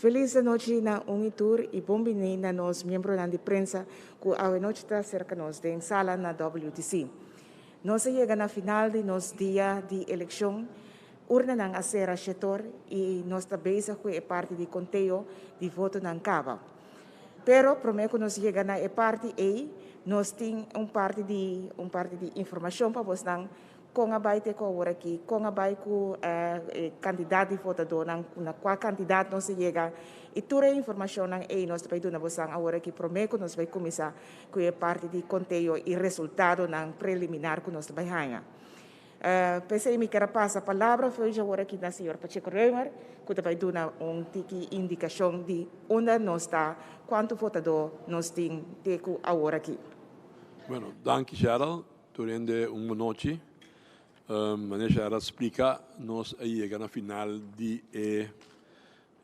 Felis anochi na un i tur i bon biní na nos miembronan di prensa ku awe nochi ta serka nos den sala na WTC. Nos a yega na final di nos dia di elekshon. Urnanan a sera shetor i nos ta bezig ku e parti di konteo di votonan kaba. Pero promé ku nos yega na e parti ei, nos tin un parti di un parti di informashon pa bosnan kon a bai te ku awor aki, kon a bai ku e kantidat di votadónan, na kua kantidat nos a yega i tur e informashonnan ei nos ta bai duna bosnan awor aki promé ku nos bai kuminsá ku e parti di konteo i resultadonan preliminar ku nos ta bai haña. P'esei mi ker a pasa palabra fo'i awor aki na señor Pacheco Römer ku ta bai duna un tiki indikashon di unda nos ta, kuantu votadó nos tin te ku awor aki. Bueno, danki Cheryl. Tur hende un bonochi. Manera Cheryl a splika, nos a yega na final di e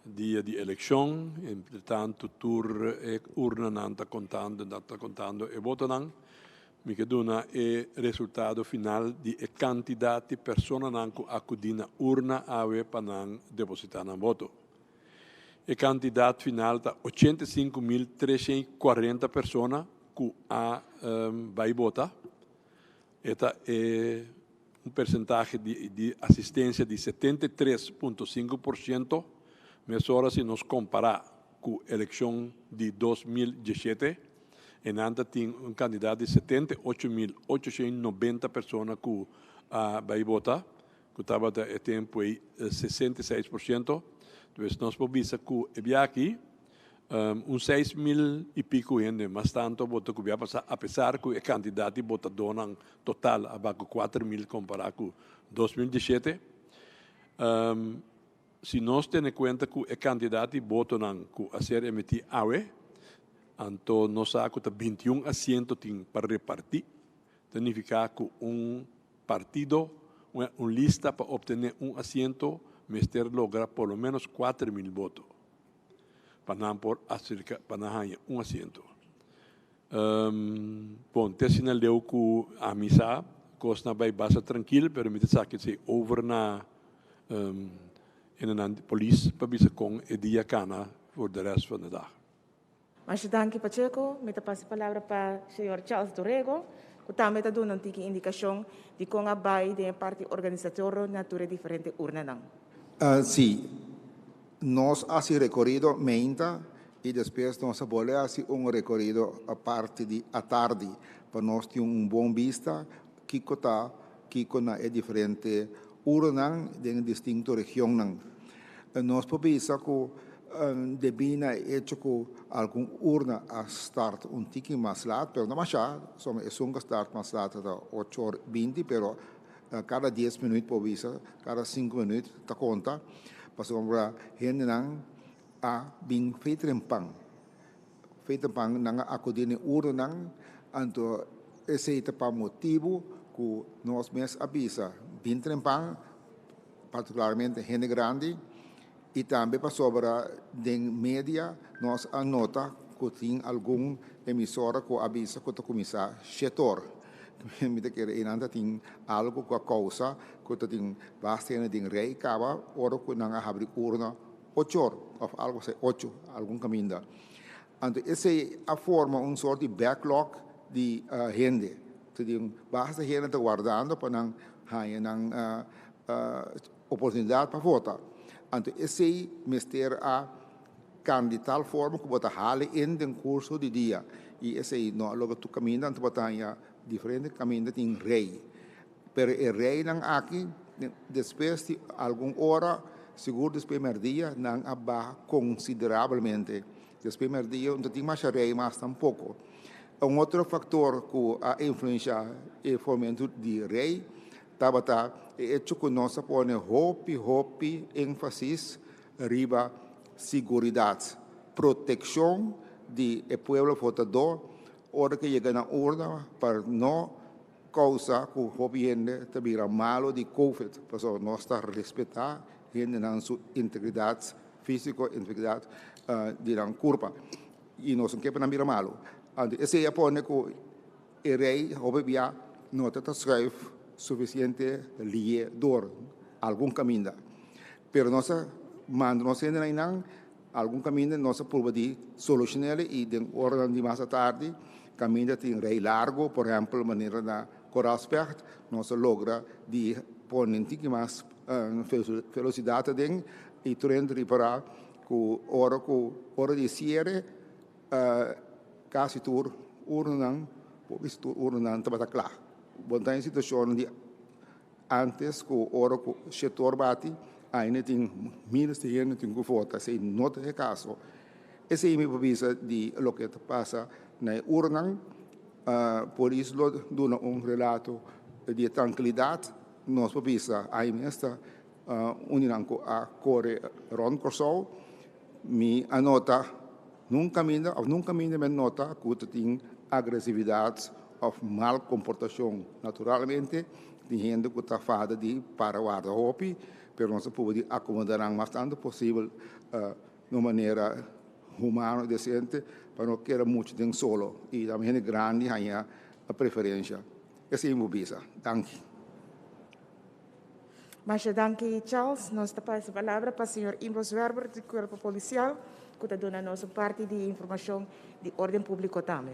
dia di elekshon. Entretantu tur e urnanan ta kontando, nan ta kontando e botonan. Mi ke duna e resultado final di e kantidat di personanan ku akudí na urna awe pa nan depositá nan boto. E kantidat final ta 85.340 persona ku a bai bota. E ta e un persentahe di asistensia di 73.5%. Mesora si nos kompará ku elekshon di 2017, e nan ta tin un kantidat di 78.890 persona ku a bai bota, ku tabata e tempu ei 66%. Dus nos por bisa ku e bia aki un 6.000 i piku hende mas tantu a bota ku bia pasá, apesar ku e kantidat di botadónan total a baha ku 4.000 kompará ku 2017. Si nos tene kuenta ku e kantidat di botonan ku a ser emití awe, anto nos sa ku ta 21 asiento tin pa repartí. Ta nifiká ku un partido, un lista pa optené un asiento mester logra por lo ménos 4.000 boto pa nan por aserka pa nan haña un asiento. Bon, te asina leu ku ami sa, kosnan a bai basta trankil, pero mi ta sa ke over na hendenan di polis pa bisa kon e dia kana for de rest van de dag. Masha danki Pacheco. Mi ta pasa e palabra pa señor Charles Dorego, ku tambe ta duna un tiki indikashon di kon a bai den e parti organisatorio na tur e diferente urnanan. Sí, nos a hasi rekorido meinta i despues nos a bolbe hasi un rekorido parti di atardi pa nos tin un bon bista kiko ta kiko na e diferente urnanan den e distinto regionnan. Nos por bisa ku debí na e echo ku algun urna a start un tiki mas lat, pero no mashá, pasobra esun ku a start mas lat ta ocho or 20, pero kada 10 minüt por bisa, kada 5 minüt ta konta, pasobra hendenan a bin fei trempan. Fei trempan nan a akudí na e urnanan, anto esei ta pa motibu ku nos mes a bisa bin trempan, partikularmente hende grandi, i tambe pasobra den media nos a nota ku tin algun emisora ku a bisa ku ta kuminsá 7'or. Mi ta kere einan ta tin algu ku a kousa ku ta tin basta hende den rei kaba ora ku nan a habri urna 8'or òf algu asina, 8 algun kaminda. Anto esei a forma un sort di backlog di hende. Tin basta hende ta wardando pa nan haña nan oportunidat pa vota. Anto esei mester a kambia di tal forma ku bo ta hala in den kurso di dia. I esei no a logra tur kaminda, anto bo ta haña diferente kaminda tin rei. Pero e reinan aki despues di algun ora, sigur despues mèrdia, nan a baha konsiderablemente. Despues mèrdia no ta tin masha rei mas tampoko. Un otro faktor ku a influensiá e formamentu di rei tabata e echo ku nos a pone hopi hopi énfasis riba siguridat, protekshon di e pueblo votadó ora ku yega na urna pa no kousa ku hopi hende ta bira malu di COVID, pasobra nos ta respetá hendenan su integridat físiko, integridat di nan kurpa i nos no ke pa nan bira malu. Anto esei a pone ku e rei hopi bia no ta ta schuif sufisiente lié dor algun kaminda. Pero nos a manda nos hendenan einan. Algun kaminda nos a purba di solushon'el i den oranan di mas atardi kaminda tin rei largu, por ehèmpel manera na Koraalspecht, nos a logra di pone un tiki mas velosidat aden i tur hende ripará ku ora ku ora di siere kasi tur urnanan, por bisa tur urnanan tabata kla. Bo ta den situashon di Antes ku ora ku shetor bati, ainda tin miles di hende tin ku vota. Esei no ta e kaso. Esei mi por bisa di loke ta pasa na e urnan. Polis lo duna un relato di e trankilidat. Nos por bisa ai mes ta un di nan ku a kore rònt Kòrsou. Mi a nota nun kaminda òf nun kaminda mi a nota ku ta tin agresividat òf mal komportashon. Naturalmente tin hende ku ta fada di para warda hopi, pero nos a prueba di akomoda nan mas tantu posibel na un manera humano i desente pa no keda muchu den solo i tambe hende grandi haña preferensha. Esei mi por bisa. Danki. Masha danki Charles. Nos ta pasa palabra pa señor Imro Zwerber di Cuerpo Policial cu ta duna nos un parti di informacion di orden publico tambe.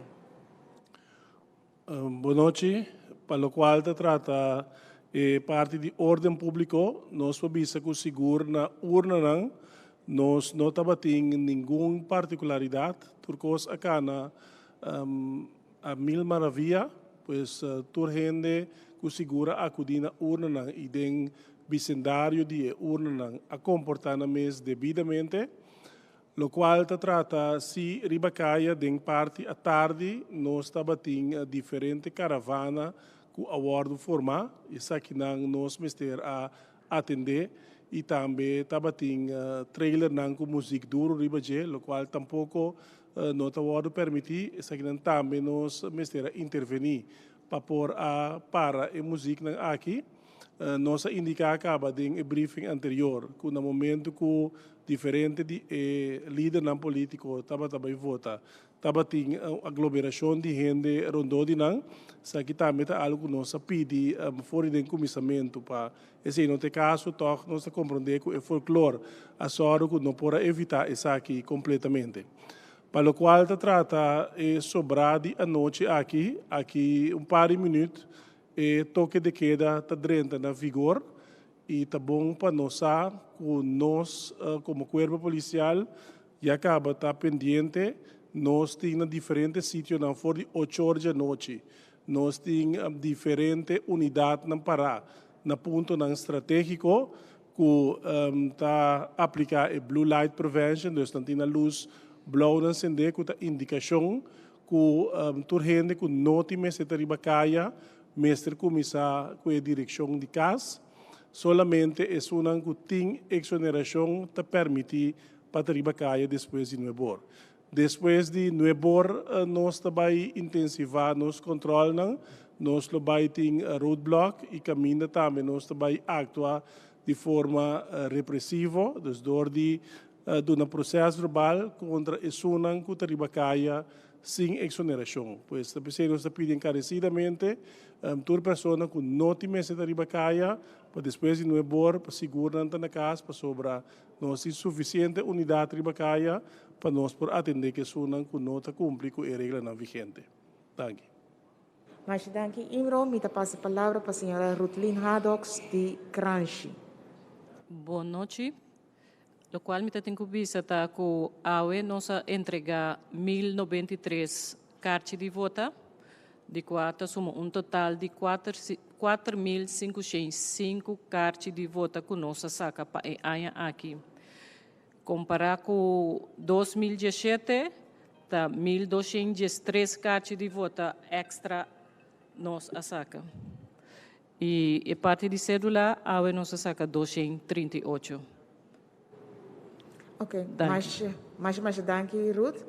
Bon nochi. Pa locual ta trata e parti di orden publico, nos por bisa cu sigur na urnanan nos no tabatin ningun particularidad. Tur cos a cana A mil maravia, pues tur hende ku sigur a akudí na urnanan i den bisendario di e urnanan a komportá nan mes debidamente, lokual ta trata si riba kaya den parti atardi nos tabatin diferente karavana ku a wòrdu formá, esakinan nos mester a atendé i tambe tabatin trailernan ku muzik duru riba dje, lokual tampoko no ta wòrdu permití. Esakinan tambe nos mester a intervení pa por a para e muziknan aki. Nos a indiká kaba den e briefing anterior ku na momentu ku diferente di e lidernan polítiko tabata bai vota, Tabatin un aglomerashon di hende rondó di nan. Esaki tambe ta algu ku nos a pidi for di den kuminsamentu. Pa esei no ta e kaso, tòg nos ta komprondé ku e folklor a sòru ku no por a evitá esaki kompletamente. Pa lokual ta trata e sobrá di anochi aki, aki un par di minüt e toke de keda ta drenta na vigor i ta bon pa nos sa ku nos komo kuerpo polisial Ya caba ta pendiente, nos tin na diferente sitionan for di ocho or djanochi. Nos tin diferente unidadnan para na puntonan strategico cu ta aplica e blue light prevention, dus nan tin na luz blauw nan cende cu ta indicacion cu tur hende cu no tin mester ta riba caya mester cuminsa cu e direccion di cas. Solamente esunnan cu tin exoneracion ta permiti pa ta riba kaya despues di nuebor. Despues di nuebor nos ta bai intensivá nos kòntròlnan, nos lo bai tin roadblock i kaminda tambe nos ta bai aktua di forma represivo, dus dor di duna proses verbal kontra esunnan ku ta riba kaya sin eksonerashon. Pues ta p'esei nos ta pidi enkaresidamente tur persona ku no tin mester ta riba kaya pa despues di nuebor pa sigur nan ta na kas pasobra Nos tin sufisiente unidat riba kaya pa nos por atendé ku esunnan ku no ta kumpli ku e reglanan vigente. Danki. Masha danki Imro. Mi ta pasa palabra pa señora Rutlin Hadoks di Kranshi. Bon nochi. Lokual mi ta tin ku bisa ta ku awe nos a entregá 1093 karchi di vota, di kua ta suma un total di 4505 karchi di vota ku nos a saka pa e aña aki. Kompará ku 2017 ta 1213 karchi di vota èkstra nos a saka. I e parti di sédula awe nos a saka 238. Ok, masha, masha, masha danki Ruth.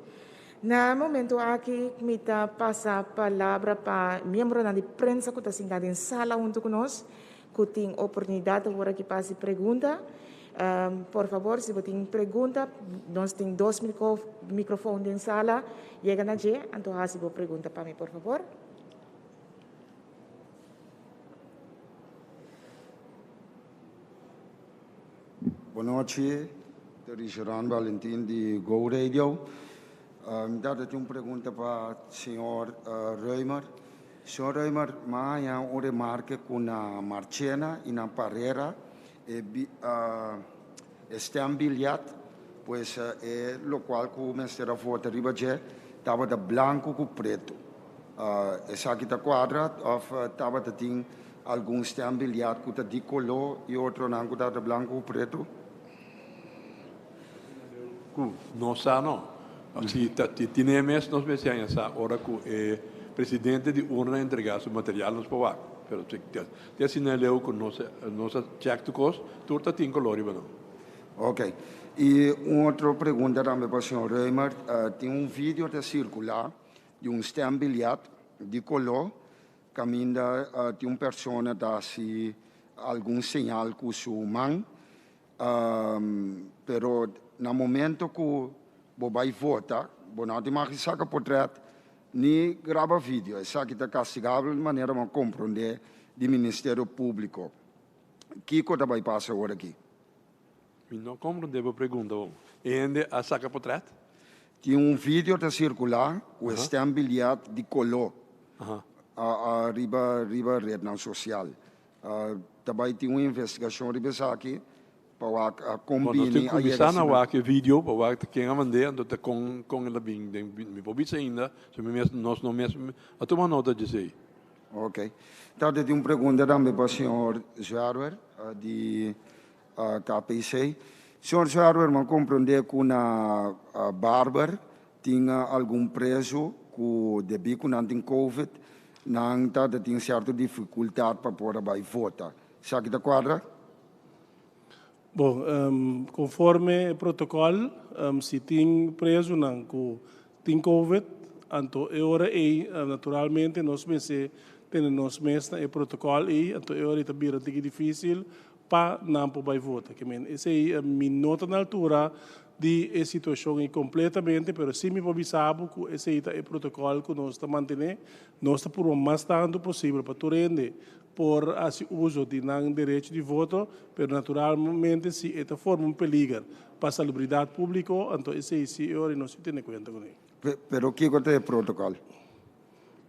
Na e momento aki mi ta pasa palabra pa miembronan di prensa ku ta sinta den sala huntu ku nos, ku tin oportunidat awor aki pa hasi pregunta. Por fabor, si bo tin pregunta, nos tin dos microfoon den sala, yega na dje, anto hasi bo pregunta pa mi, por fabor. Bon nochi. Richeron Valentin di Go Radio. Mi tin un pregunta pa señor Römer. Señor Römer, m'a un remarke ku na Marchena i na Parera e stembiljet, pues e lokual ku mester a vota riba dje, tabata blanku ku pretu. Esaki ta kuadra òf tabata tin algun stembiljet ku ta di koló i otro nan ku ta blanku ku pretu? No sa no. Si tin mes nos mester sa ora ku e presidente di urna entregá su material nos por wak. Pero te asina leu ku nos check tur kos, tur ta tin koló riba nan. Ok. I un otro pregunta tambe pa señor Römer. Tin un video ta sirkulá di un stembiljet di koló, kaminda tin un persona ta hasi algun señal ku su man, pero na momento ku bo bai vota, bo no tin mag saka portrèt ni graba video. Esaki ta kastigabel manera m'a komprondé di Ministerio Públiko. Kiko ta bai pasa awor aki? Mi no komprondé e pregunta. Hende a saka portrèt? Tin un video ta sirkulá ku stembiljet di koló riba ret sosial. Tambe tin un investigashon riba esaki pa kombini. Bom, kuminsá na wak video pa wak ken a mand'é, anto ta kon el a bin den mi por bisa ainda, so mi mes nos no mes a tuma nota di esei. Ok. Anto tin un pregunta tambe pa señor Zwerwer di KPC. Señor Zwerwer, m'a komprondé ku na Barber tin algun preso ku debí ku nan tin COVID, nan tin sierto difikultat pa por bai vota. Esaki ta kuadra? Bon, konforme protokòl, si tin preso nan ku tin COVID, anto e ora ei naturalmente nos mester tene nos mes na e protokòl ei, anto e ora ei ta bira tiki difísil pa nan por bai vota. Ke men esei mi no ta na altura di e situashon ei kompletamente, pero sí mi por bisa bo ku esei ta e protokòl ku nos ta mantené. Nos ta purba mas tantu posibel pa tur hende por hasi uso di nan derecho di voto, pero naturalmente si e ta forma un peliger pa salubridat públiko, anto esei sí e ora nos tene kuenta kuné. Pero kiko ta e protokòl?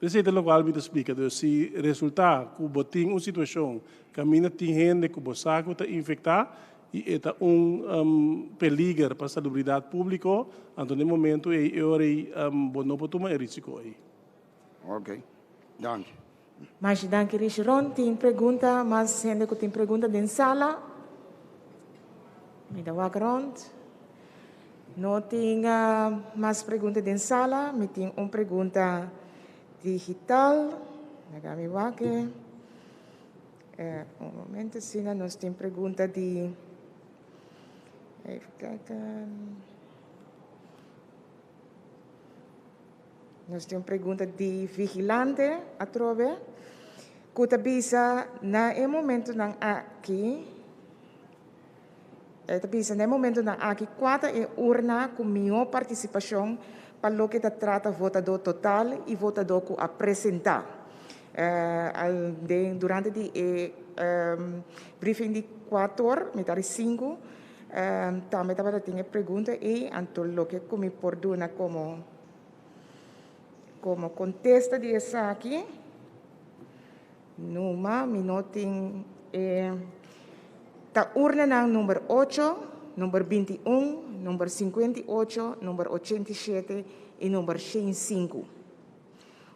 Esei ta lokual mi ta splika. Dus si resultá ku bo tin un situashon kaminda tin hende ku bo sa ku ta infektá i e ta un peliger pa salubridat públiko, anto na e momento ei e ora ei bo no por tuma e risiko ei. Ok, danki. Masha danki, Richeron. Tin pregunta, mas hende ku tin pregunta den sala? Mi ta wak rònt. No tin mas pregunta den sala. Mi tin un pregunta digital. Laga mi wak. Un momento, asina nos tin pregunta di. Even kijken. Nos tin un pregunta di Vigilante atrobe. Ku ta bisa na e momentonan aki, ta bisa na e momentonan aki kua ta e urna ku mihó partisipashon pa loke ta trata votadó total i votadó ku a presentá. Durante di e briefing di 4, mitar di 5, tambe tabata tin e pregunta ei, anto loke ku mi por duna komo kontesta di esaki, numa mi no tin ta urnanan number 8, number 21, number 58, number 87 i number 105.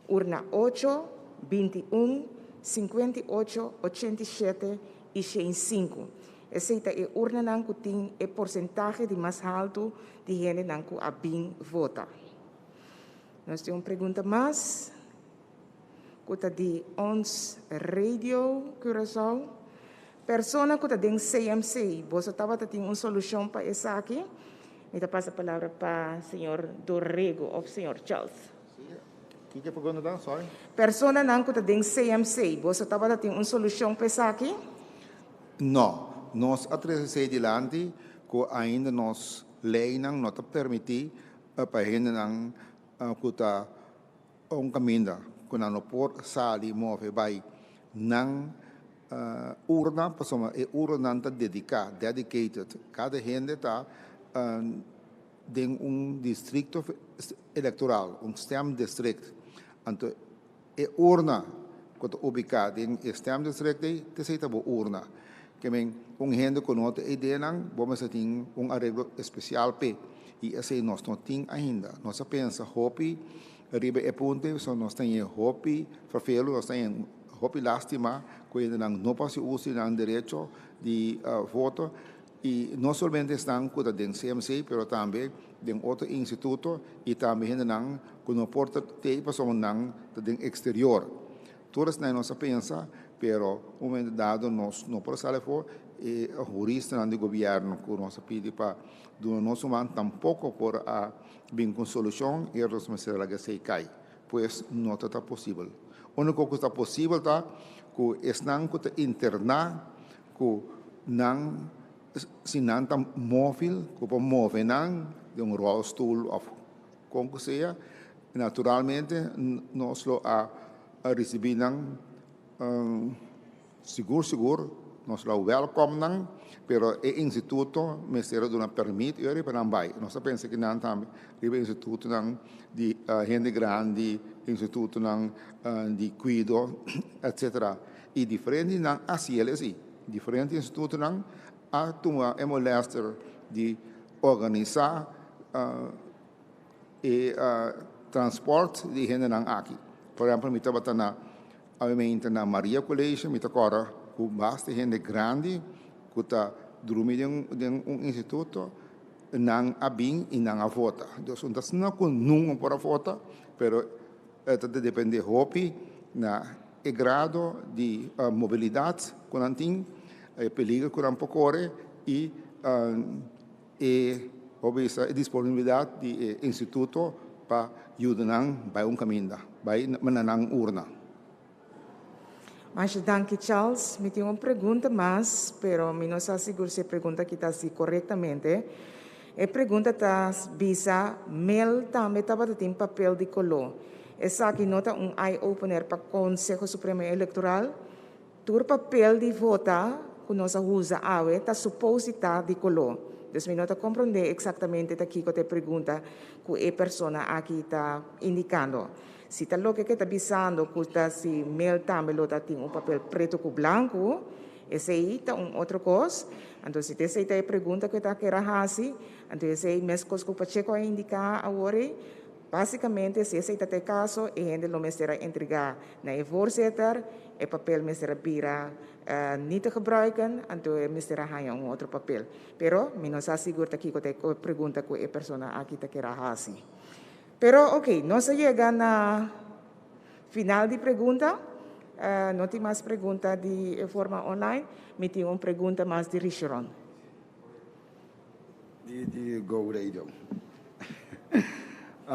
Urna 8, 21, 58, 87 i 105. Esei ta e urnanan ku tin e porsentahe di mas altu di hendenan ku a bin vota. Nos tin un pregunta mas ku ta di Ons Radio Curaçao. Persona ku ta den CMC, boso tabata tin un solushon pa esaki? Mi ta pasa palabra pa señor Dorrego òf señor Charles. Kiko e pregunta ta? Sorry. Personanan ku ta den CMC, boso tabata tin un solushon pa esaki? No, nos a trese dilanti ku ainda nos leinan no ta permití pa hendenan ku ta un kaminda ku nan no por sali move bai nan urna, pasobra e urnanan ta dediká, dedicated. Kada hende ta. den un distrikto elektoral, un stemdistrict. Anto e urna ku ta ubiká den e stemdistrict ei, ta esei ta bo urna. Ke men un hende ku no ta eidenan, bo mester tin un areglo espesial p'e. I esei nos no tin ainda. Nos a pensa hopi riba e punto ei, pasobra nos ta haña hopi ferfelu, nos ta haña hopi lástima ku hendenan no por hasi uso di nan derecho di voto. I no solamente esnan ku ta den CMC, pero tambe den otro instituto i tambe hendenan ku no por ta tei pasobra nan ta den eksterior. Tur esnan nos a pensa, pero un momento dado nos no por a sali afó. E huristanan di gobièrnu ku nos a pidi pa duna nos un man tampoko por a bin ku un solushon i nos mester a laga esei kai. Pues no ta ta posibel. Úniko ku ta posibel ta ku esnan ku ta interná ku nan si nan ta móvil ku por move nan den un ròlstul òf kon ku sea, naturalmente nos lo a risibí nan sigur sigur nos lo a wèlkòm nan, pero e instituto mester a duna pèrmit i ora pa nan bai. Nos ta pensa ki nan tambe riba institutonan di hende grandi, institutonan di kuido, etcetera. I diferente di nan a hasi el esei. Diferente institutonan a tuma e molester di organisá e transport di hendenan aki. Por ehempel mi tabata na obviamente na Maria College, mi ta kòrda ku basta hende grandi ku ta drumi den un instituto, nan a bin i nan a vota. Dus no ta asina ku nunka por a vota, pero E ta depende hopi na e grado di mobilidat ku nan tin, e peliger ku nan por kore i e por bisa e disponibilidat di e instituto pa yuda nan bai un kaminda, bai na nan urna. Masha danki Charles. Mi tin un pregunta mas, pero mi no sa sigur si e pregunta aki ta hasi korektamente. E pregunta ta bisa, Mel tambe tabata tin papel di koló. Esaki no ta un eye opener pa Konseho Supremo Elektoral? Tur papel di vota ku nos a usa awe ta supos di ta di koló. Dus mi no ta komprondé eksaktamente ta kiko ta e pregunta ku e persona aki ta indikando. Si ta loke ke ta bisando ku ta si mel tambe lo ta tin un papel pretu ku blanku, esei ta un otro kos. Anto si ta esei ta e pregunta ku e ta kere hasi, anto esei meskos ku Pacheco a indiká awor ei, basikamente si esei ta ta e kaso, e hende lo mester a entregá na e voorzitter, e papel mester a bira niet te gebruiken, anto e mester a haña un otro papel. Pero mi no sa sigur ta kiko ta e pregunta ku e persona aki ta kere a hasi. Pero ok, nos a yega na final di pregunta. No tin mas pregunta di e forma online. Mi tin un pregunta mas di Richeron. Di di Go Radio.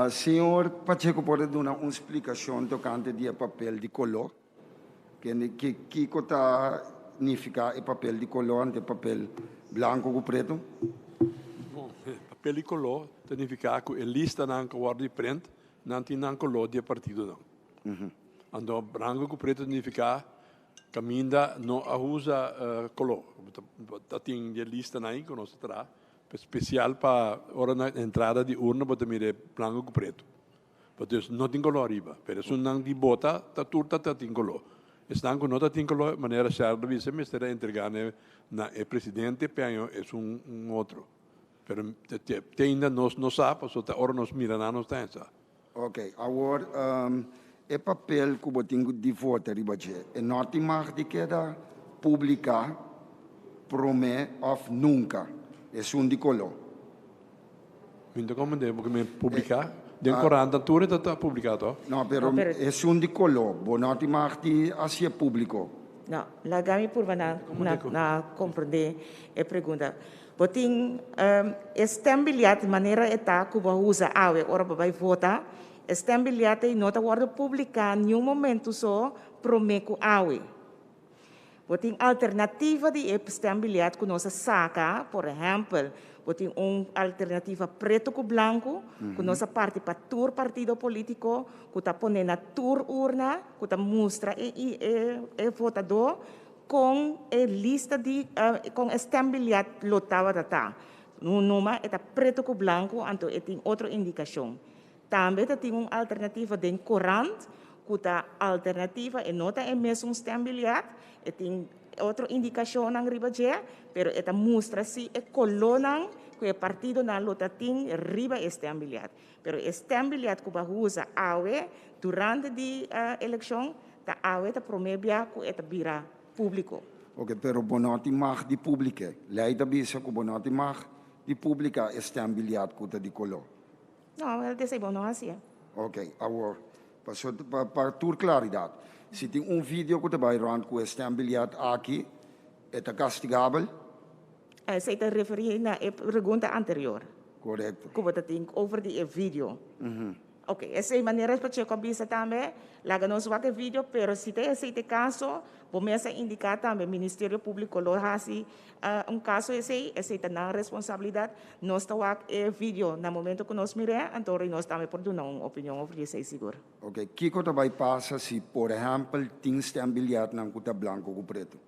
Señor Pacheco por a duna un splicacion tocante di e papel di color? Kende ki kiko ta nifiká e papel di koló ante papel blanku ku pretu? Bon, papel di koló ta nifiká ku e listanan ku wòrdu di prent, nan tin nan koló di e partidonan. Anto blanku ku pretu ta nifiká kaminda no a usa koló. Ta tin di e listanan ei ku nos ta traha spesial pa ora na entrada di urna bo ta mira e blanku ku pretu. Pasobra no tin koló ariba, pero esunnan di bota ta tur ta tin koló. Esnan ku no ta tin koló, manera Sherda bisa, mester a entregá na e presidente peaño esun un otro. Pero te ainda nos no sa, pasobra ta ora nos mira nan nos ta hesa. Ok, awor e papel ku bo tin ku di vota riba dje, e no tin mag di keda publiká promé òf nunka, esun di koló. Mi no ta comprende porque mi publica den corant tur e ta publica toch? No, pero esun di color, bo no tin mag di hacié publico. No, laga mi purba na na comprende e pregunta. Bo tin e stembiljet manera e ta cu bo a usa awe ora bo bay vota, e stembiljet ey no ta wordo publica niun momento so prome cu awe. Bo tin alternativa di e stembiljet ku nos a saka, por ehèmpel, bo tin un alternativa pretu ku blanku ku nos a parti pa tur partido polítiko ku ta pone na tur urna ku ta mustra e e votadó kon e lista di kon e stembiljet lo tabata ta. Numa e ta pretu ku blanku, anto e tin otro indikashon. Tambe ta tin un alternativa den korant ku ta alternativa, e no ta e mesun stembiljet, e tin otro indikashonnan riba dje, pero e ta mustra si e kolónan ku e partidonan lo ta tin riba e stembiljet. Pero e stembiljet ku bo a usa awe durante di elekshon ta awe ta promé bia ku e ta bira públiko. Ok, pero bo no tin mag di publik'é. Lei ta bisa ku bo no tin mag di publiká e stembiljet ku ta di koló. No, el ta esei bo no hasié. Ok, awor, paso pa pa tur klaridat, si tin un video ku ta bai rònt ku e stembiljet aki, e ta kastigabel? Esei ta referí na e pregunta anterior. Korekto. Ku bo ta tin over di e video. Ok, esei manera Pacheco a bisa tambe, laga nos wak e video, pero si ta esei ta e kaso, bo mes a indiká tambe Ministerio Públiko lo hasi un kaso esei, esei ta nan responsabilidat. Nos ta wak e video na momento ku nos mir'é, anto ora nos tambe por duna un opinion over di esei sigur. Ok, kiko ta bai pasa si por ehèmpel tin stembiljetnan ku ta blanko ku pretu?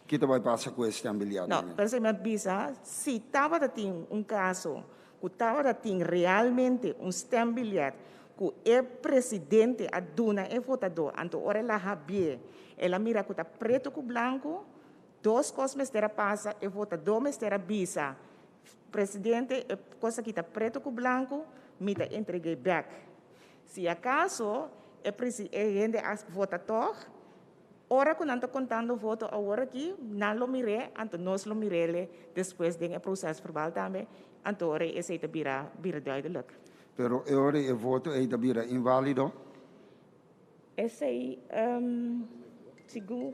Ki ta bai pasa ku e stembiljet No, pero mi a bisa, si tabata tin un kaso ku tabata tin realmente un stembiljet ku e presidente a duna e votadó, anto ora el a habié, el a mira ku ta pretu ku blanku, dos kos mester a pasa, e votadó mester a bisa, Presidente, e kos aki ta pretu ku blanku, mi ta entreg'é bèk. Si akaso e e hende a vota tòg, Ora ku nan ta kontando voto awor aki, nan lo mir'é, anto nos lo mir'é despues den e proses verbal tambe, anto ora esei ta bira bira duidelik. Pero e ora e voto ei ta bira inválido? Esei, segun,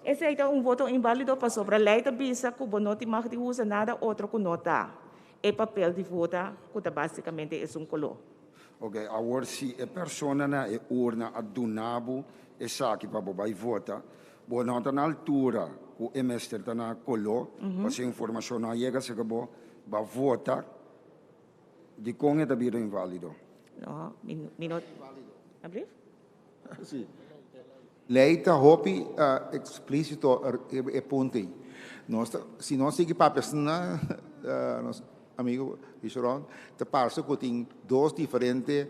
esei ta un voto inválido pasobra lei ta bisa ku bo no tin mag di usa nada otro ku no ta e papel di vota ku ta básikamente esun koló. Ok, awor si e persona na e urna a duna bo esaki pa bo bai vota, bo no ta na altura ku e mester ta na koló, pasobra e informashon no a yega serka bo, bo a vota, dikon e ta bira inválido? No, mi no. Ablief? Sí. Lei ta hopi eksplísito riba e punto ei. Nos ta, si nos sigui papia asina, nos amigo Richard, ta parse ku tin dos diferente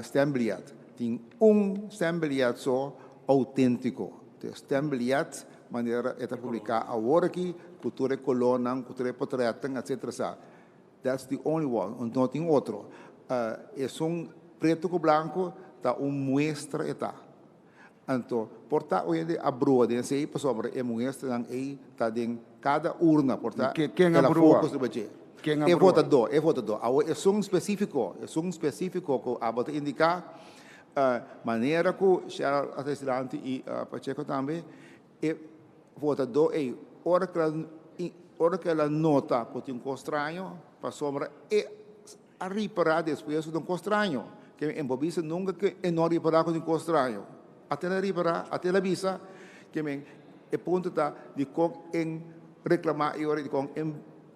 stembiljet. Tin un stembiljet so outéntiko. E stembiljet manera e ta publiká awor aki ku tur e kolónan, ku tur e potretnan, etcetera sa. That's the only one, no tin otro. Esun preto ku blanko ta un muestra e ta. Anto por ta oye de a brua den esei pasobra e muestranan ei ta den kada urna, por ta Ken el a a brua? focus riba dje. Ken a E brua? votadó, e votadó. Awor esun spesífiko, esun spesífiko ku abo ta indiká, manera ku Cheryl a trese dilanti i Pacheco tambe, E votadó ei, ora ku el ora ku el a nota ku tin un kos straño, pasobra e a ripará despues ku tin un kos straño, ke e por bisa nunka ku e no a ripará ku tin un kos straño. Ata el a ripará, ata el a bisa ke men e punto ta dikon e reklamá e ora i dikon e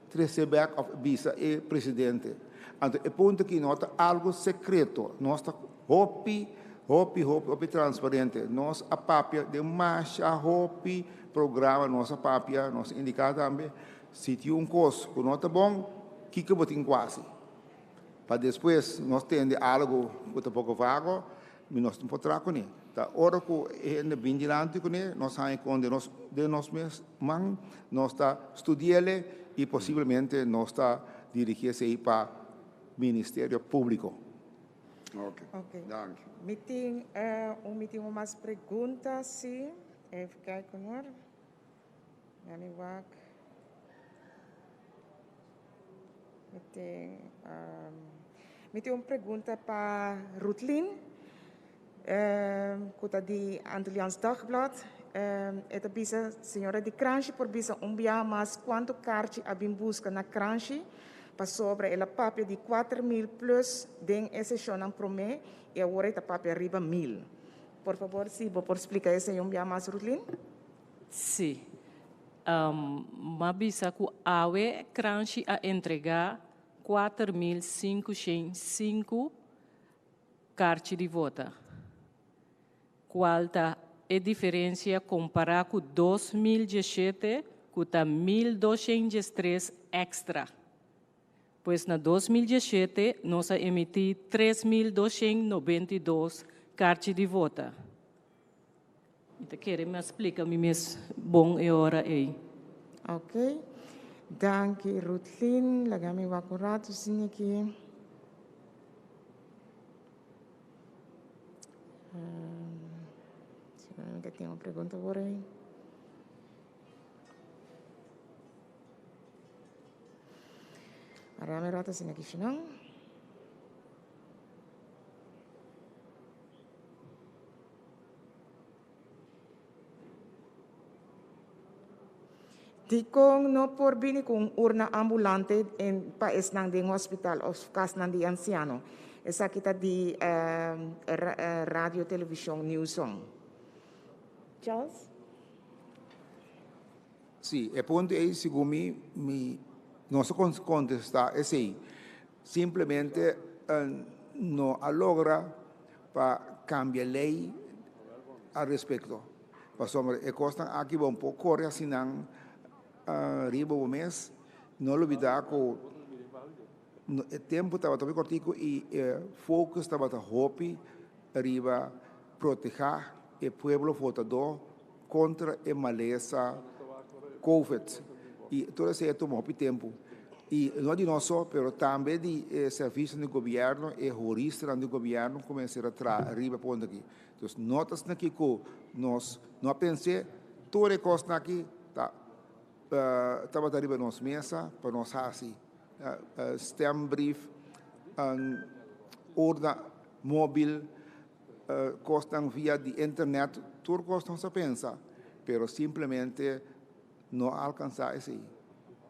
trese bèk òf bisa e presidente. Anto e punto aki no ta algu sekreto, nos ta hopi, hopi, hopi, hopi transparente. Nos a papia den masha hopi programa, nos a papia, nos a indiká tambe, si tin un kos ku no ta bon, kiko bo tin ku hasi? Pa despues nos tende algu ku ta poko vago, mi nos no por traha kuné. Ta ora ku e hende bin dilanti kuné, nos haña kon den nos den nos mes man, nos ta studi'el i posiblemente nos ta dirigí esei pa Ministerio Públiko. Ok, danki. Mi tin un mi tin un mas pregunta si. Even kijken hoor. Mi wak. Mi tin, mi tin un pregunta pa Rutlin, ku ta di Antilliaans Dagblad. E ta bisa, señora di Kranshi por bisa un biaha mas kuantu karchi a bin buska na Kranshi, pasobra el a papia di 4000 plus den e seshonnan promé i awor e ta papia riba 1000. Por fabor si bo por splika esei un biaha mas, Rutlin. Sí. M'a bisa ku awe Kranshi a entregá 4505 karchi di vota, kual ta e diferensia kompará ku 2017 ku ta 1213 èkstra. Pues na 2017 nos a emití 3292 karchi di vota. Mi ta kere mi a splika mi mes bon e ora ei. Ok. Danki Ruthlyn. Laga mi wak un ratu sin aki. Seguramente tin un pregunta por ahí. Arame rato sin aki shinan. Dikon no por bini ku un urna ambulante en pa esnan den hospital of kasnan di ansiano? Esaki ta di Radio Television Nieuwson. Charles? Sí, e punto ei segun mi, mi no sa kontestá esei. Simplemente no a logra pa cambia ley al respecto. Pasobra e cosnan aki bo por core asinan riba bo mes. No lubida cu e tempo tabata hopi cortico y e focus tabata hopi riba proteha e pueblo votador contra e malesa Covid y tur esey a tuma hopi tempo y no di nos so pero tambe di e servicionan di gobierno e huristanan di gobierno cu mester a traha riba e punto aki. Dus no ta asina aki cu nos no a pense tur e cosnan aki ta tabata riba nos mesa pa nos haci stembrief, urna mobil. Kosnan via di internet, tur kos nos a pensa, pero simplemente no a alkansá esei.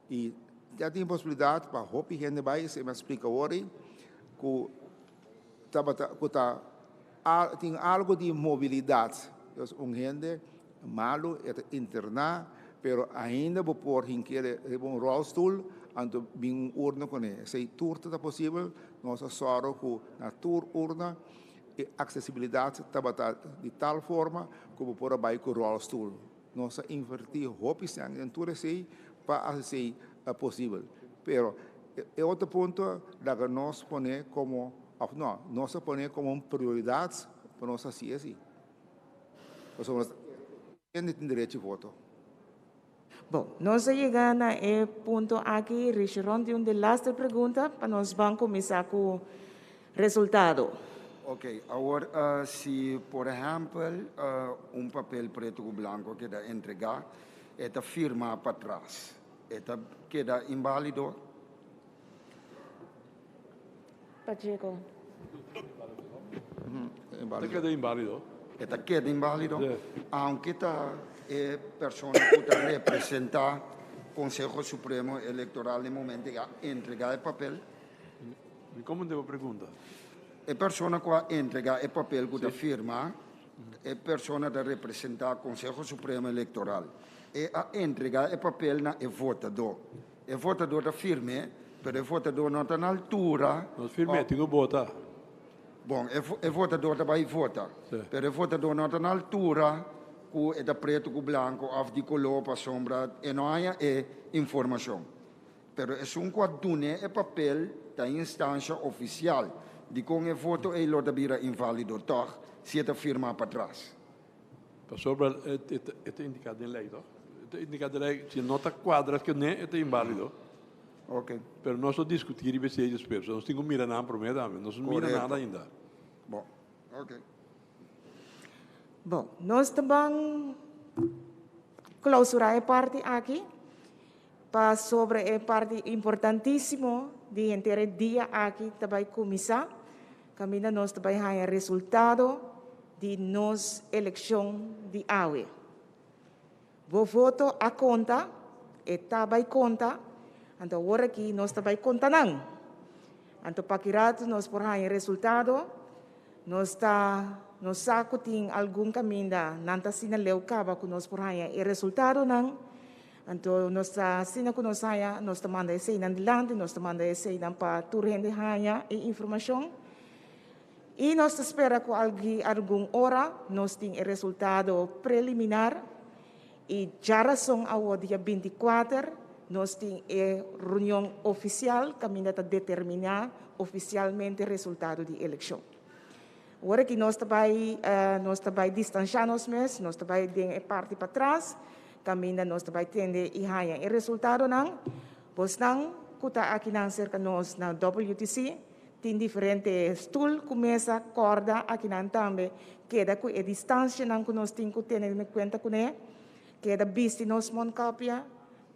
I ya tin posibilidat pa hopi hende bai, esei mi a splika awor ei, ku tabata ku ta tin algu di mobilidat. Dus un hende malu e ta interná, pero ainda bo por hink'é riba un ròlstul, anto bin un urna kuné. Esei tur ta posibel, nos a sòru ku na tur urna e aksesibilidat tabata di tal forma ku bo por a bai ku ròlstul. Nos a invertí hopi sèn den tur esei pa hasi esei posibel. Pero e otro punto laga nos pone komo, òf no, nos a pone komo un prioridat pa nos hasi esei. Pasobra nos ta kere ku hende tin derecho di voto. Bon, nos a yega na e punto aki. Richeron tin un delaster pregunta pa nos ban kuminsá ku resultado. Ok, awor si por ehèmpel un papel pretu ku blanku a keda entregá, e ta firmá patras, e ta keda inbálido? Pacheco. Ta keda inbálido. E ta keda inbálido, aunke ta e persona ku ta representá Konseho Supremo Elektoral den momento ei a entregá e papel. Mi komo debo pregunta? E persona ku a entregá e papel ku ta firma, e persona ta representá Konseho Supremo Elektoral. E a entregá e papel na e votadó. E votador ta firme, pero e votador no ta na altura. No firme, tin ku vota. Bon, e votador ta bai vota, pero e votador no ta na altura ku e ta pretu ku blanku òf di koló pasobra e no haña e informashon. Pero esun ku a dun'é e papel ta e instansha ofisial. Dikon e voto ei lo ta bira inválido tòg si e ta firmá patras? Pasobra e ta indiká den lei, toch? E ta indiká den lei, si no ta kuadra kuné, e ta inválido. Ok. Pero nos lo diskutí riba esei despues. Nos tin ku mira nan promé tambe. Nos no mira nada ainda. Bon, ok. Bon, nos ta ban klausurá e parti aki pasobra e parti importantísimo di henter e dia aki ta bai kuminsá. Kaminda nos ta bai haña resultado di nos elekshon di awe. Bo voto a konta, e ta bai konta, anto awor aki nos ta bai konta nan. Anto pa ki ratu nos por haña resultado, nos ta nos sa ku tin algun kaminda nan ta asina leu kaba ku nos por haña e resultadonan. Anto nos ta asina ku nos haña, nos ta manda eseinan dilanti, nos ta manda eseinan pa tur hende haña e informashon. I nos ta spera ku algi algun ora nos tin e resultado preliminar i djarason awor dia 24. nos tin e reunion ofisial kaminda ta determiná ofisialmente resultado di elekshon. Ora ku nos ta bai, nos ta bai distansiá nos mes, nos ta bai den e parti patras, kaminda nos ta bai tende i haña e resultadonan. Bosnan ku ta akinan serka nos na WTC, tin diferente stul ku mesa, kòrda akinan tambe keda ku e distansianan ku nos tin ku tene kuenta kuné, keda bisti nos mondkapje,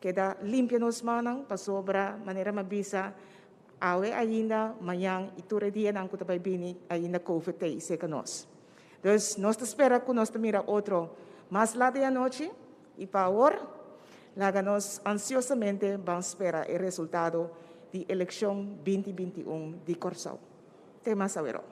keda limpia nos mannan pasobra manera mi a bisa awe ainda, mañan i tur e dianan ku ta bai bini ainda Covid ta serka nos. Dus nos ta spera ku nos ta mira otro mas lat di anochi i pa awor laga nos ansiosamente ban spera e resultado di elekshon 2021 di Kòrsou. Te mas aweró.